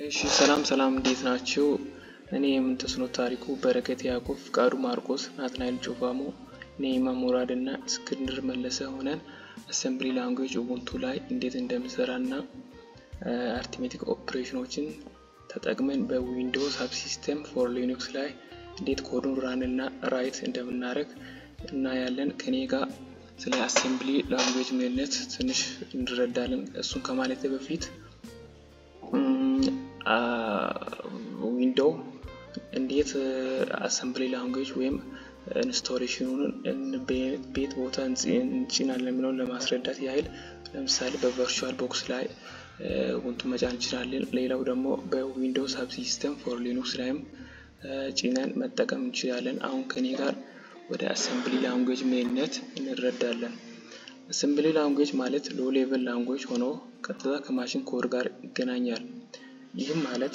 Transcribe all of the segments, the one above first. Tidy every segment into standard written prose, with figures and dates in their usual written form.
እሺ ሰላም ሰላም፣ እንዴት ናችሁ? እኔ የምንተስኖት ታሪኩ፣ በረከት ያዕቆብ፣ ፍቃዱ ማርቆስ፣ ናትናኤል ጮፋሞ፣ ኔይማ ሙራድ እና እስክንድር መለሰ ሆነን assembly language Ubuntu ላይ እንዴት እንደምሰራ እና arithmetic operation ኦችን ተጠቅመን በ Windows Subsystem for Linux ላይ እንዴት code ኡን run እና write እንደምናደርግ እናያለን። ከኔ ጋር ስለ assembly language ምንነት ትንሽ እንረዳለን። እሱን ከማለት በፊት Window እንዴት assembly language ወይም installation ኡን ቤት ቦታ እንጭናለን የሚለውን ለማስረዳት ያህል፣ ለምሳሌ በ VirtualBox ላይ Ubuntu መጫን እንችላለን። ሌላው ደግሞ በ Windows Subsystem for Linux ላይም ጭነን መጠቀም እንችላለን። አሁን ከኔ ጋር ወደ assembly language ምንነት እንረዳለን። Assembly language ማለት low level language ሆኖ ቀጥታ ከ machine code ጋር ይገናኛል። ይህም ማለት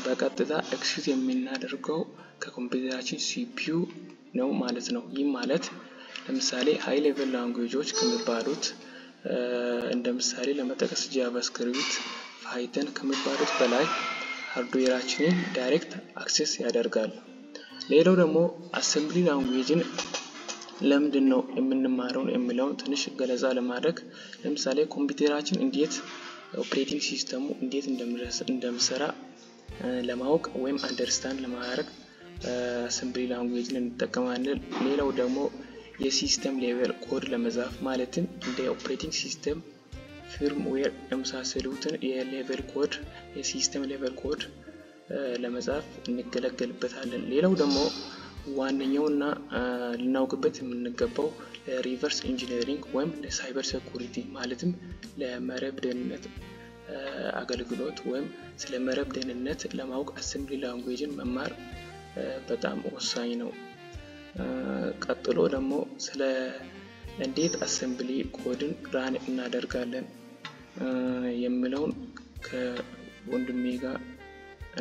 በቀጥታ execute የምናደርገው ከኮምፒውተራችን CPU ነው ማለት ነው። ይህም ማለት ለምሳሌ high level language ኦች ከሚባሉት እንደ ምሳሌ ለመጥቀስ JavaScript፣ Python ከሚባሉት በላይ hardware ኣችንን direct access ያደርጋል። ሌላው ደግሞ assembly language ን ለምንድን ነው የምንማረው የሚለውን ትንሽ ገለጻ ለማድረግ፣ ለምሳሌ ኮምፒውተራችን እንዴት operating system ኡ እንዴት እንደሚሰራ ለማወቅ ወይም understand ለማድረግ assembly language ን እንጠቀማለን። ሌላው ደግሞ የ system level code ለመጻፍ፣ ማለትም እንደ operating system firmware የመሳሰሉትን የ level code የ system level code ለመጻፍ እንገለገልበታለን። ሌላው ደግሞ ዋነኛውና ልናውቅበት የምንገባው ለ reverse engineering ወይም ለ cyber security፣ ማለትም ለመረብ ደህንነት አገልግሎት ወይም ስለ መረብ ደህንነት ለማወቅ assembly language ን መማር በጣም ወሳኝ ነው። ቀጥሎ ደግሞ ስለ እንዴት assembly code ን run እናደርጋለን የሚለውን ከወንድሜ ጋር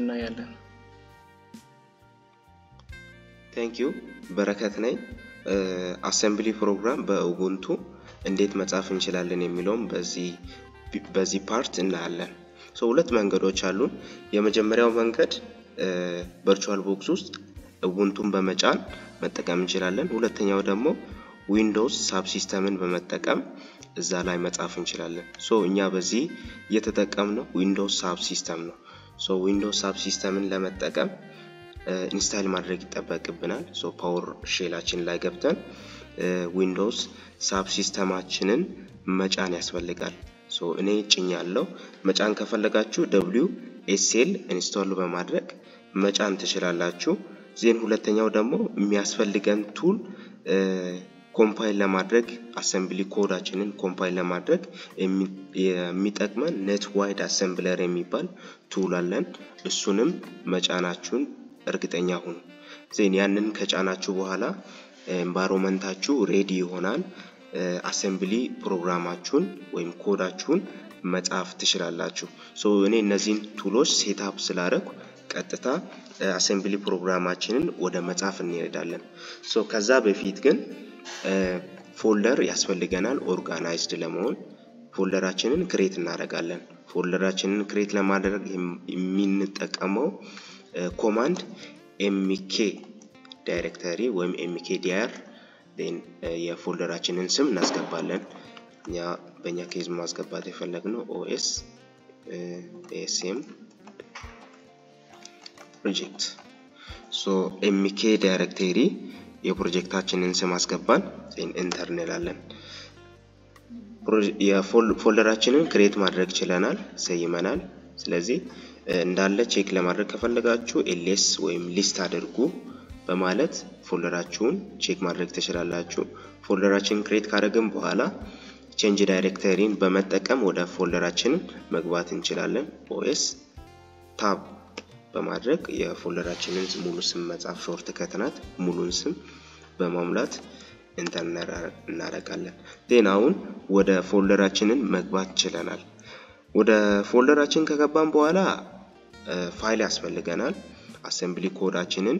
እናያለን። Thank you፣ በረከት ነኝ። Assembly program በ Ubuntu እንዴት መጻፍ እንችላለን የሚለውም በዚህ part እናያለን። So ሁለት መንገዶች አሉን። የመጀመሪያው መንገድ VirtualBox ውስጥ Ubuntu ን በመጫን መጠቀም እንችላለን። ሁለተኛው ደግሞ Windows Subsystem ን በመጠቀም እዛ ላይ መጻፍ እንችላለን። So እኛ በዚህ እየተጠቀምነው Windows Subsystem ነው። So Windows Subsystem ን ለመጠቀም install ማድረግ ይጠበቅብናል። So PowerShell ኣችን ላይ ገብተን Windows Subsystem ኣችንን መጫን ያስፈልጋል። So እኔ ጭኛለሁ። መጫን ከፈለጋችሁ WSL install በማድረግ መጫን ትችላላችሁ። Then ሁለተኛው ደግሞ የሚያስፈልገን tool compile ለማድረግ፣ assembly code ኣችንን compile ለማድረግ የሚጠቅመን Netwide Assembler የሚባል tool አለን። እሱንም መጫናችሁን እርግጠኛ ሁኑ። Then ያንን ከጫናችሁ በኋላ environment ኣችሁ ready ይሆናል። Assembly ፕሮግራማችሁን ወይም ኮዳችሁን መጻፍ ትችላላችሁ። So እኔ እነዚህን tool ኦች setup ስላደረኩ ቀጥታ assembly ፕሮግራማችንን ወደ መጻፍ እንሄዳለን። So ከዛ በፊት ግን folder ያስፈልገናል። Organized ለመሆን folder ኣችንን create እናደርጋለን። Folder ኣችንን create ለማድረግ የምንጠቀመው command mk directory ወይም mkdir፣ የ folder ኣችንን ስም እናስገባለን። እኛ በእኛ case ማስገባት የፈለግነው OS SM project። So mk directory የፕሮጀክታችንን ስም አስገባን፣ enter እንላለን። የ folder ኣችንን create ማድረግ ችለናል፣ ሰይመናል። ስለዚህ እንዳለ check ለማድረግ ከፈለጋችሁ ls ወይም list አድርጉ በማለት folder ኣችሁን check ማድረግ ትችላላችሁ። Folder ኣችንን create ካደረግን በኋላ change directory ን በመጠቀም ወደ folder ኣችንን መግባት እንችላለን። os tab በማድረግ የ folder ኣችንን ሙሉ ስም መጻፍ shortcut ናት። ሙሉን ስም በመሙላት enter እናደርጋለን። Then አሁን ወደ folder ኣችንን መግባት ችለናል። ወደ folder ኣችን ከገባን በኋላ ፋይል ያስፈልገናል። Assembly code ኣችንን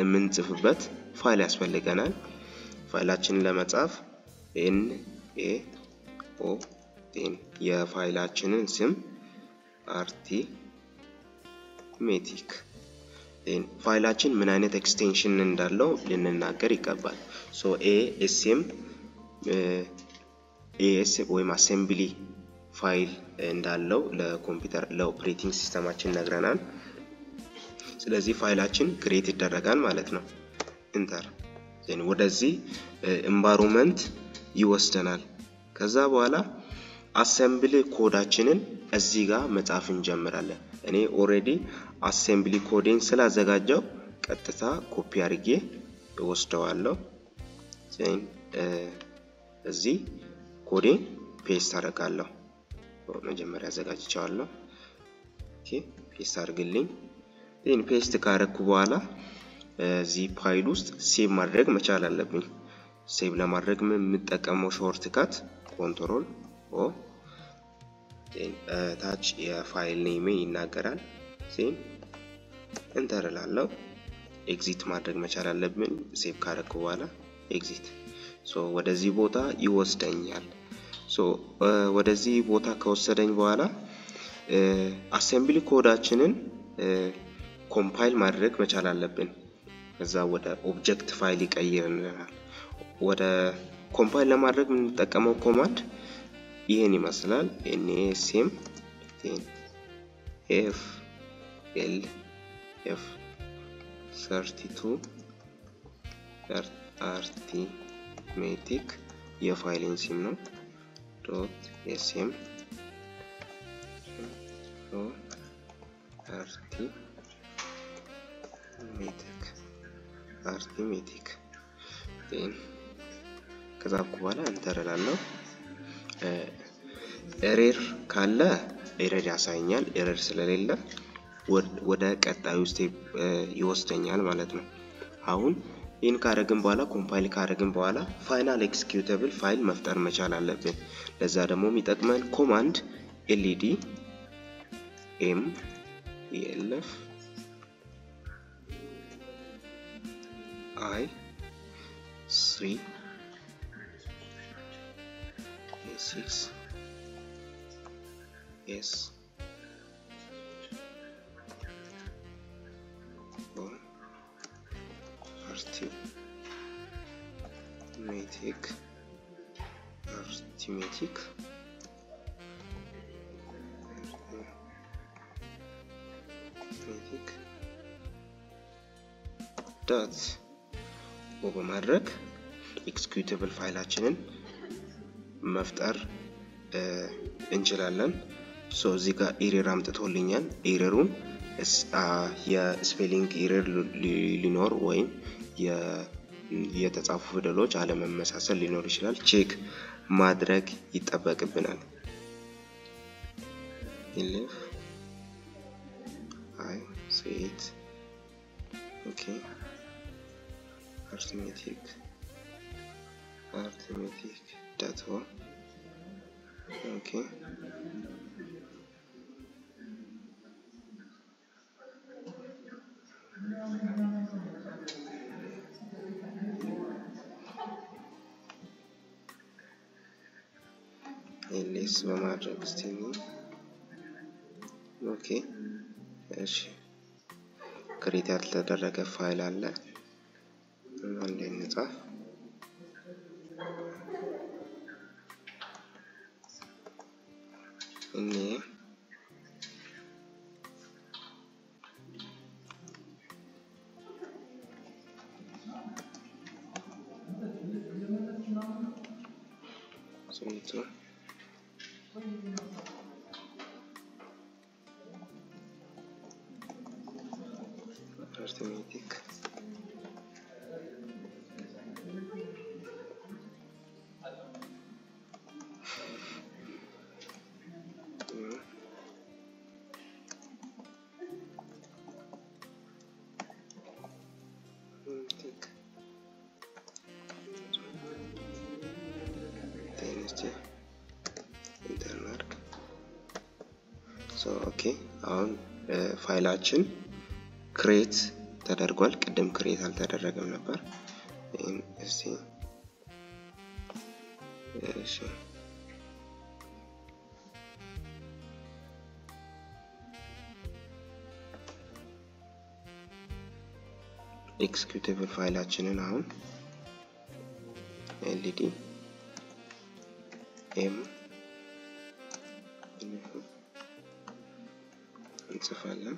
የምንጽፍበት ፋይል ያስፈልገናል። ፋይላችንን ለመጻፍ N A O፣ then የፋይላችንን ስም arithmetic ፋይላችን ምን አይነት extension እንዳለው ልንናገር ይገባል። So ASM AS ወይም assembly file እንዳለው ለኮምፒውተር ለ operating system ኣችን ነግረናል። ስለዚህ ፋይላችን create ይደረጋል ማለት ነው። Enter then ወደዚህ environment ይወስደናል። ከዛ በኋላ assembly code ኣችንን እዚህ ጋር መጻፍ እንጀምራለን። እኔ already assembly code ኤን ስላዘጋጀው ቀጥታ ኮፒ አድርጌ እወስደዋለሁ። Then እዚህ code ኤን paste አደርጋለሁ። መጀመሪያ አዘጋጅቼዋለሁ። Okay paste አድርግልኝ። Then paste ካደረኩ በኋላ እዚህ ፋይል ውስጥ save ማድረግ መቻል አለብኝ። Save ለማድረግ የምጠቀመው shortcut Control O then ታች የ file name ይናገራል። Then enter እላለሁ። Exit ማድረግ መቻል አለብኝ። Save ካደረኩ በኋላ exit። So ወደዚህ ቦታ ይወስደኛል። So ወደዚህ ቦታ ከወሰደኝ በኋላ assembly code ኣችንን compile ማድረግ መቻል አለብን። ከዛ ወደ object file ይቀይርልናል። ወደ compile ለማድረግ የምንጠቀመው command ይሄን ይመስላል። NASM F L F 32 arithmetic የፋይልን ስም ነው dot SM arithmetic arithmetic then ከዛብኩ በኋላ enter እላለሁ። Error ካለ error ያሳየኛል። Error ስለሌለ ወደ ቀጣዩ step ይወስደኛል ማለት ነው። አሁን ይህን ካረግን በኋላ compile ካረግን በኋላ final executable file መፍጠር መቻል አለብን። ለዛ ደግሞ የሚጠቅመን command LD M ELF I 3 6 S arithmetic arithmetic arithmetic dot O በማድረግ executable ፋይላችንን መፍጠር እንችላለን። So እዚህ ጋር error አምጥቶልኛል። Error ኡን የ spelling error ሊኖር ወይም የተጻፉ ፊደሎች አለመመሳሰል ሊኖር ይችላል። Check ማድረግ ይጠበቅብናል። elif I set okay arithmetic arithmetic dot o okay ls በማድረግ እስቲ okay እሺ create ያልተደረገ ፋይል አለ አንዴ እንጻፍ። እኔ ስንቱ arithmetic Okay አሁን ፋይላችን create ተደርጓል። ቅድም create አልተደረገም ነበር። እስቲ እሺ Executable ፋይላችንን አሁን ld m እንጽፋለን።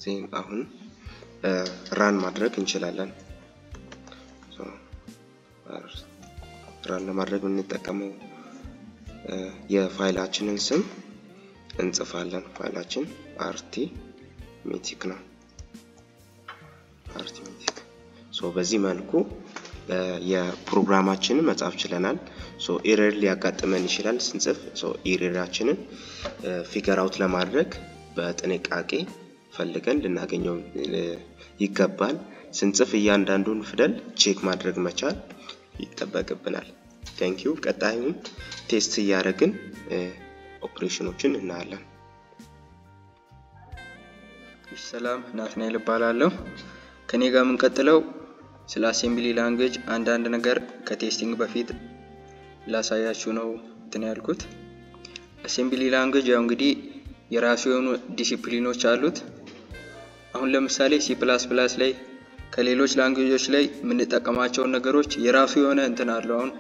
Then አሁን run ማድረግ እንችላለን። Run ለማድረግ የምንጠቀመው የፋይላችንን ስም እንጽፋለን። ፋይላችን arithmetic ነው። Arithmetic። So በዚህ መልኩ የፕሮግራማችንን መጻፍ ችለናል። So error ሊያጋጥመን ይችላል ስንጽፍ። So error ኣችንን figure out ለማድረግ በጥንቃቄ ፈልገን ልናገኘው ይገባል። ስንጽፍ እያንዳንዱን ፊደል check ማድረግ መቻል ይጠበቅብናል። Thank you። ቀጣዩን test እያደረግን ኦፕሬሽኖችን እናያለን። ሰላም፣ ናትናኤል እባላለሁ። ከኔ ጋር የምንቀጥለው ስለ assembly language አንዳንድ ነገር ከ testing በፊት ላሳያችሁ ነው እንትን ያልኩት። Assembly language ያው እንግዲህ የራሱ የሆኑ ዲሲፕሊኖች አሉት። አሁን ለምሳሌ C++ ላይ ከሌሎች language ኦች ላይ የምንጠቀማቸውን ነገሮች የራሱ የሆነ እንትን አለው። አሁን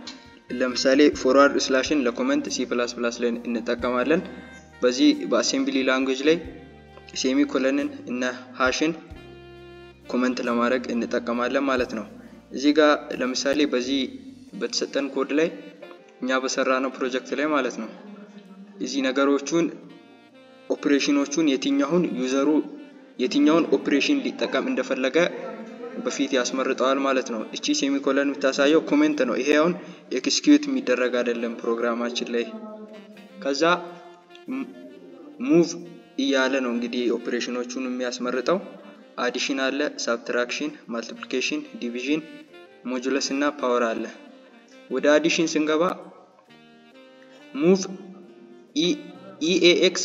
ለምሳሌ forward slash ን ለ comment C++ ላይ እንጠቀማለን። በዚህ በ assembly language ላይ semicolon ን እና hash ን comment ለማድረግ እንጠቀማለን ማለት ነው። እዚህ ጋር ለምሳሌ በዚህ በተሰጠን ኮድ ላይ፣ እኛ በሰራነው ፕሮጀክት ላይ ማለት ነው፣ እዚህ ነገሮቹን ኦፕሬሽኖቹን የትኛውን user ኡ የትኛውን ኦፕሬሽን ሊጠቀም እንደፈለገ በፊት ያስመርጠዋል ማለት ነው። እቺ semicolon የምታሳየው comment ነው። ይሄ አሁን execute የሚደረግ አይደለም ፕሮግራማችን ላይ። ከዛ move እያለ ነው እንግዲህ ኦፕሬሽኖቹን የሚያስመርጠው። Addition አለ፣ subtraction፣ multiplication፣ division፣ modulus እና power አለ። ወደ addition ስንገባ move EAX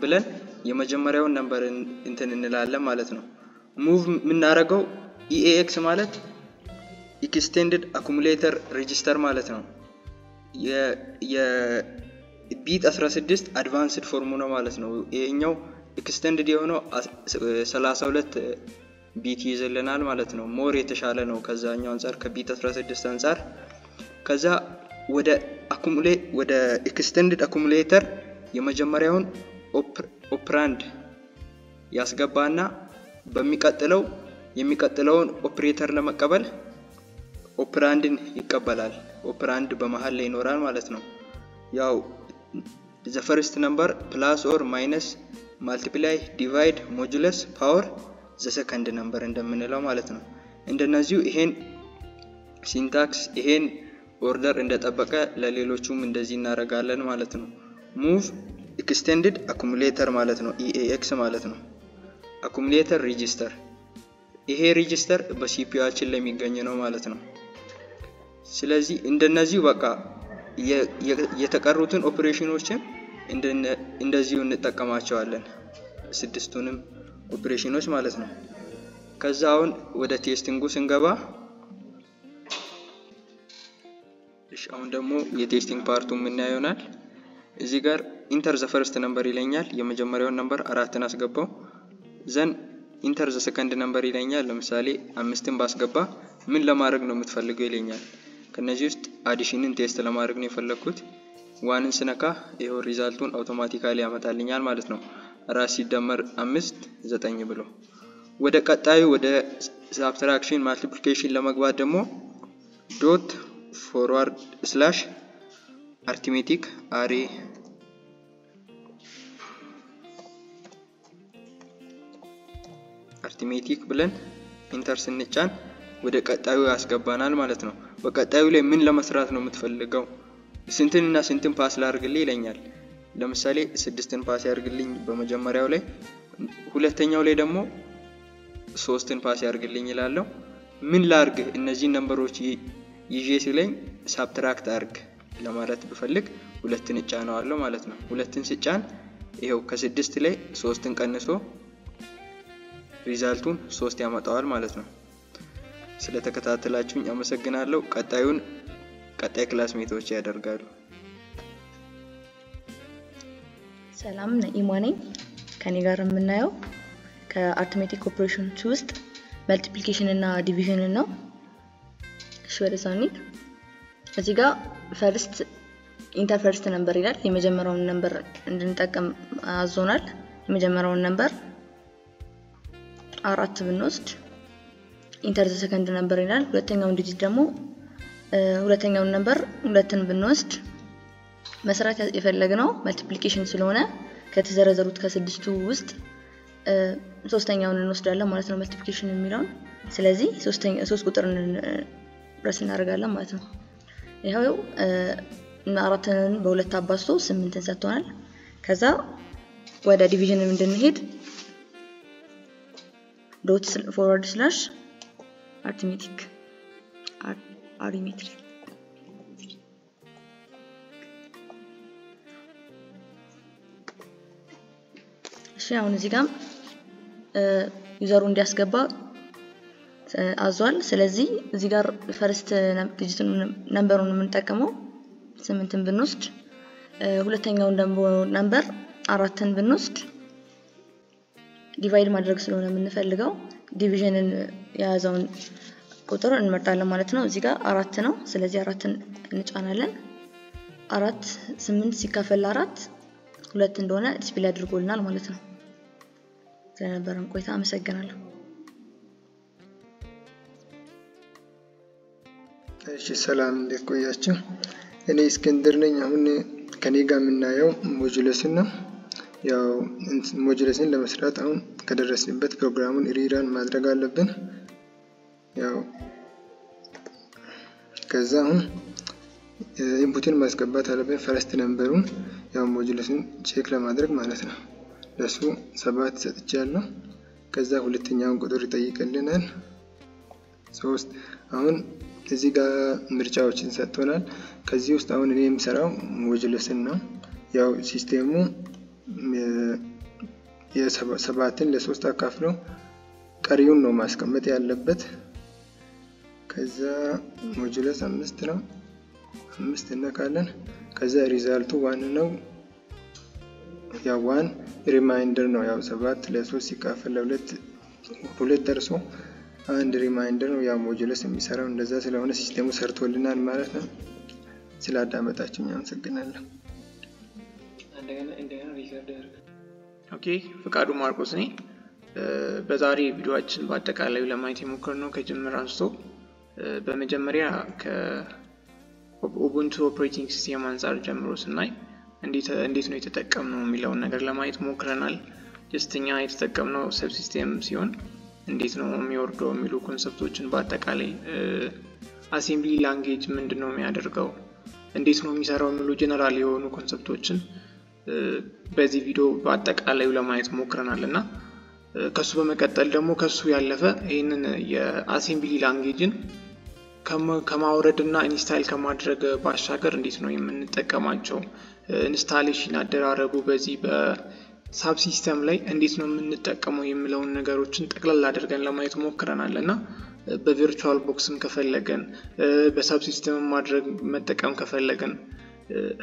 ብለን የመጀመሪያውን number እንትን እንላለን ማለት ነው። Move የምናደርገው EAX ማለት extended accumulator register ማለት ነው። የ bit 16 advanced form ኡ ነው ማለት ነው። ይሄኛው extended የሆነው 32 bit ይይዝልናል ማለት ነው። More የተሻለ ነው ከዛኛው አንጻር፣ ከ bit 16 አንጻር። ከዛ ወደ extended accumulator የመጀመሪያውን operand ያስገባና በሚቀጥለው የሚቀጥለውን ኦፕሬተር ለመቀበል operand ን ይቀበላል። Operand በመሀል ላይ ይኖራል ማለት ነው። ያው the first number plus or minus, multiply, divide, modulus, power the second number እንደምንለው ማለት ነው። እንደነዚሁ ይሄን syntax ይሄን order እንደጠበቀ ለሌሎቹም እንደዚህ እናደርጋለን ማለት ነው። Move extended accumulator ማለት ነው፣ EAX ማለት ነው። Accumulator register፣ ይሄ register በ CPU ኣችን ላይ የሚገኝ ነው ማለት ነው። ስለዚህ እንደነዚሁ በቃ የተቀሩትን ኦፕሬሽኖችን እንደዚሁ እንጠቀማቸዋለን፣ ስድስቱንም ኦፕሬሽኖች ማለት ነው። ከዛ አሁን ወደ testing ኡ ስንገባ፣ እሺ አሁን ደግሞ የ testing part ኡ የምናየው ይሆናል። እዚህ ጋር "Enter the first number" ይለኛል። የመጀመሪያውን number አራትን አስገባው። Then "Enter the second number" ይለኛል። ለምሳሌ አምስትን ባስገባ ምን ለማድረግ ነው የምትፈልገው ይለኛል። ከነዚህ ውስጥ addition ን test ለማድረግ ነው የፈለግኩት። One ን ስነካ ይኸው result ኡን automatically ያመጣልኛል ማለት ነው። አራት ሲደመር አምስት ዘጠኝ ብሎ። ወደ ቀጣዩ ወደ subtraction multiplication ለመግባት ደግሞ dot forward slash arithmetic arithmetic ብለን enter ስንጫን ወደ ቀጣዩ ያስገባናል ማለት ነው። በቀጣዩ ላይ ምን ለመስራት ነው የምትፈልገው? ስንትን እና ስንትን pass ላድርግልህ ይለኛል። ለምሳሌ ስድስትን pass ያድርግልኝ በመጀመሪያው ላይ፣ ሁለተኛው ላይ ደግሞ ሶስትን pass ያድርግልኝ ይላለሁ። ምን ላርግ እነዚህን number ኦች ይዤ ሲለኝ subtract አርግ ለማለት ብፈልግ 2ን እጫነዋለሁ ማለት ነው። 2ን ስጫን ይሄው ከ6 ላይ 3ን ቀንሶ result ኡን 3 ያመጣዋል ማለት ነው። ስለተከታተላችሁኝ አመሰግናለሁ። ቀጣዩን ቀጣይ classmate ኦች ያደርጋሉ። ሰላም ነኢማ ነኝ። ከኔ ጋር የምናየው ከ arithmetic operations ውስጥ multiplication እና division ነው። እሺ ወደዛው እንሂድ። እዚህ ጋር first enter first number ይላል። የመጀመሪያውን number እንድንጠቀም አዞናል። የመጀመሪያውን number 4 ብንወስድ enter the second number ይላል። ሁለተኛውን digit ደግሞ ሁለተኛውን number 2ን ብንወስድ መስራት የፈለግነው multiplication ስለሆነ ከተዘረዘሩት ከስድስቱ ውስጥ ሶስተኛውን እንወስዳለን ማለት ነው፣ multiplication የሚለውን። ስለዚህ 3 ቁጥርን ፕሬስ እናደርጋለን ማለት ነው። ይሄው 4ን በ2 አባዝቶ 8ን ሰጥቶናል። ከዛ ወደ division እንድንሄድ dot forward slash arithmetic arithmetic እሺ አሁን እዚህ ጋር user ኡ እንዲያስገባ አዟል። ስለዚህ እዚህ ጋር first digit number ኡን የምንጠቀመው 8ን ብንወስድ ሁለተኛውን ደግሞ number 4ን ብንወስድ divide ማድረግ ስለሆነ የምንፈልገው division ን የያዘውን ቁጥር እንመርጣለን ማለት ነው። እዚህ ጋር 4 ነው። ስለዚህ 4ን እንጫናለን። 4 8 ሲካፈል 4 2 እንደሆነ display አድርጎልናል ማለት ነው። ስለነበረን ቆይታ አመሰግናለሁ። እሺ ሰላም፣ እንዴት ቆያችሁ? እኔ እስክንድር ነኝ። አሁን ከኔ ጋር የምናየው modulus ን ነው። ያው modulus ን ለመስራት አሁን ከደረስንበት ፕሮግራሙን rerun ማድረግ አለብን። ያው ከዛ አሁን input ን ማስገባት አለብን። first number ኡን ያው modulus ን check ለማድረግ ማለት ነው። ለሱ 7 ሰጥቻለሁ። ከዛ ሁለተኛውን ቁጥር ይጠይቅልናል 3። አሁን እዚህ ጋር ምርጫዎችን ሰጥቶናል። ከዚህ ውስጥ አሁን እኔ የምሰራው modulus ን ነው። ያው system ኡ የ7ን ለ3 አካፍሎ ቀሪውን ነው ማስቀመጥ ያለበት። ከዛ modulus 5 ነው፣ 5 እንነካለን። ከዛ result ኡ 1 ነው። ያው 1 remainder ነው። ያው 7 ለ3 ሲካፈል ለ2 2 ደርሶ አንድ remainder ነው። ያው modulus የሚሰራው እንደዛ ስለሆነ system ኡ ሰርቶልናል ማለት ነው። ስላዳመጣችሁኝ አመሰግናለሁ። እንደገና record አድርግ። Okay፣ ፍቃዱ ማርቆስ ነኝ። በዛሬ ቪዲዮአችን በአጠቃላይ ለማየት የሞከርነው ከጅምር አንስቶ በመጀመሪያ ከ Ubuntu operating system አንፃር ጀምሮ ስናይ እንዴት ነው የተጠቀምነው የሚለውን ነገር ለማየት ሞክረናል። just እኛ የተጠቀምነው subsystem ሲሆን እንዴት ነው የሚወርደው የሚሉ concept ኦችን በአጠቃላይ assembly language ምንድነው የሚያደርገው፣ እንዴት ነው የሚሰራው የሚሉ ጀነራል የሆኑ concept ኦችን በዚህ ቪዲዮ በአጠቃላይ ለማየት ሞክረናል። እና ከሱ በመቀጠል ደግሞ ከሱ ያለፈ ይሄንን የ assembly language ን ከማውረድና install ከማድረግ ባሻገር እንዴት ነው የምንጠቀማቸው፣ installation አደራረጉ በዚህ በ subsystem ላይ እንዴት ነው የምንጠቀመው የሚለውን ነገሮችን ጠቅላላ አድርገን ለማየት ሞክረናል። እና በ VirtualBox ም ከፈለገን በ subsystem ማድረግ መጠቀም ከፈለገን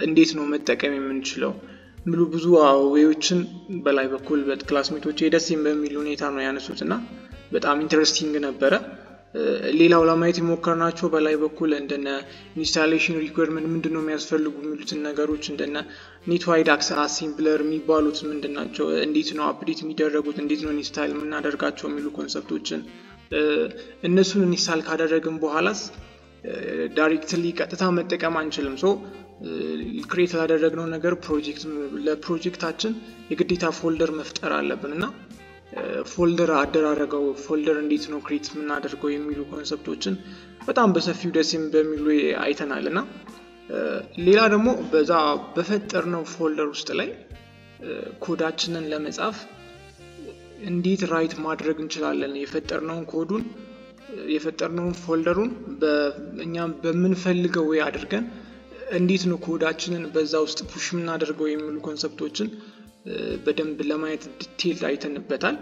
እንዴት ነው መጠቀም የምንችለው ብሉ ብዙ way ዎችን በላይ በኩል በ classmate ኦቼ ደስ በሚል ሁኔታ ነው ያነሱትና በጣም interesting ነበረ። ሌላው ለማየት የሞከርናቸው በላይ በኩል እንደነ installation requirement ምንድነው የሚያስፈልጉ የሚሉትን ነገሮች እንደነ Netwide Assembler የሚባሉት ምንድናቸው፣ እንዴት ነው update የሚደረጉት፣ እንዴት ነው install የምናደርጋቸው የሚሉ concept ኦችን እነሱን install ካደረግን በኋላስ directly ቀጥታ መጠቀም አንችልም። so create ላደረግነው ነገር ፕሮጀክት ለፕሮጀክታችን የግዴታ folder መፍጠር አለብን። እና folder አደራረገው folder እንዴት ነው create የምናደርገው የሚሉ concept ኦችን በጣም በሰፊው ደስ በሚሉ አይተናል። እና ሌላ ደግሞ በዛ በፈጠርነው folder ውስጥ ላይ ኮዳችንን ለመጻፍ እንዴት write ማድረግ እንችላለን፣ የፈጠርነውን ኮዱን የፈጠርነውን folder ኡን እኛም በምንፈልገው way አድርገን እንዴት ነው ኮዳችንን በዛ ውስጥ push የምናደርገው የሚሉ concept ኦችን በደንብ ለማየት detail አይተንበታል።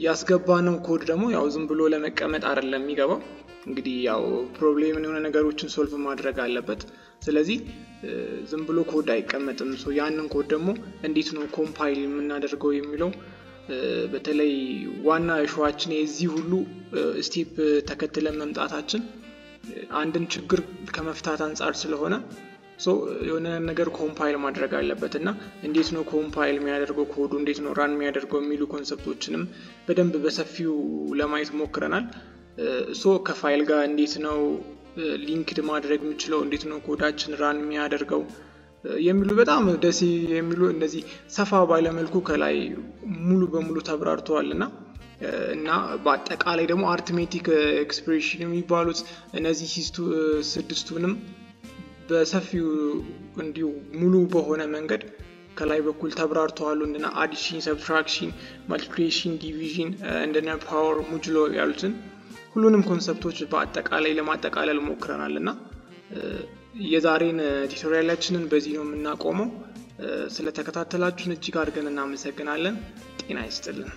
ያስገባነው ኮድ ደግሞ ያው ዝም ብሎ ለመቀመጥ አይደለም የሚገባው፣ እንግዲህ ያው problem የሆነ ነገሮችን solve ማድረግ አለበት። ስለዚህ ዝም ብሎ ኮድ አይቀመጥም። So ያንን ኮድ ደግሞ እንዴት ነው compile የምናደርገው የሚለው፣ በተለይ ዋና issue ዋችን የዚህ ሁሉ step ተከትለን መምጣታችን አንድን ችግር ከመፍታት አንጻር ስለሆነ የሆነ ነገር compile ማድረግ አለበት እና እንዴት ነው compile የሚያደርገው፣ ኮዱ እንዴት ነው run የሚያደርገው የሚሉ concept ኦችንም በደንብ በሰፊው ለማየት ሞክረናል። So ከ file ጋር እንዴት ነው linked ማድረግ የምችለው፣ እንዴት ነው ኮዳችን run የሚያደርገው የሚሉ በጣም ደስ የሚሉ እነዚህ ሰፋ ባለ መልኩ ከላይ ሙሉ በሙሉ ተብራርተዋል። እና በአጠቃላይ ደግሞ arithmetic expression የሚባሉት እነዚህ ስድስቱንም በሰፊው እንዲሁ ሙሉ በሆነ መንገድ ከላይ በኩል ተብራርተዋል። እንደነ addition፣ subtraction፣ multiplication፣ division፣ እንደነ power፣ modulo ያሉትን ሁሉንም concept ኦች በአጠቃላይ ለማጠቃለል ሞክረናል እና የዛሬን tutorial ኣችንን በዚህ ነው የምናቆመው። ስለተከታተላችሁን እጅግ አድርገን እናመሰግናለን። ጤና ይስጥልን።